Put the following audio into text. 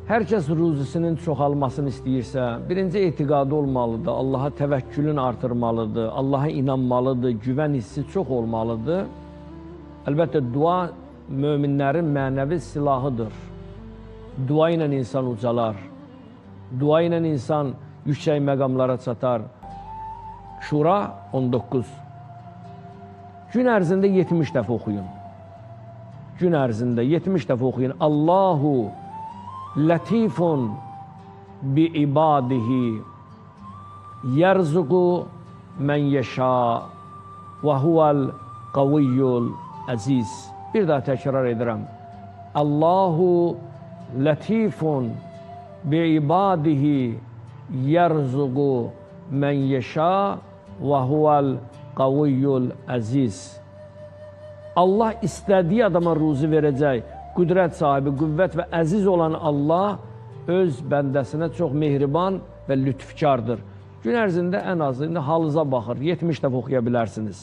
Hər kəs ruzisinin çoxalmasını istəyirsə, birinci etiqadı olmalıdır, Allaha təvəkkülün artırmalıdır, Allaha inanmalıdır, güvən hissi çox olmalıdır. Əlbəttə, dua möminlərin mənəvi silahıdır. Dua ilə insan ucalar, dua ilə insan yüksək məqamlara çatar. Şura 19. Gün ərzində 70 dəfə oxuyun. Gün ərzində 70 dəfə oxuyun. Allahu Latifun bi ibadihi yerzuqu men yeşa və huvel qaviyyul əziz. Bir daha təkrar edirəm. Allahu latifun bi ibadihi yerzuqu men yeşa və huvel qaviyyul əziz. Allah istədiyi adama ruzi verəcək. Qüdrət sahibi, qüvvət və əziz olan Allah öz bəndəsinə çox mehriban və lütfkardır. Gün ərzində ən azı indi halınıza baxır, 70 dəfə oxuya bilərsiniz.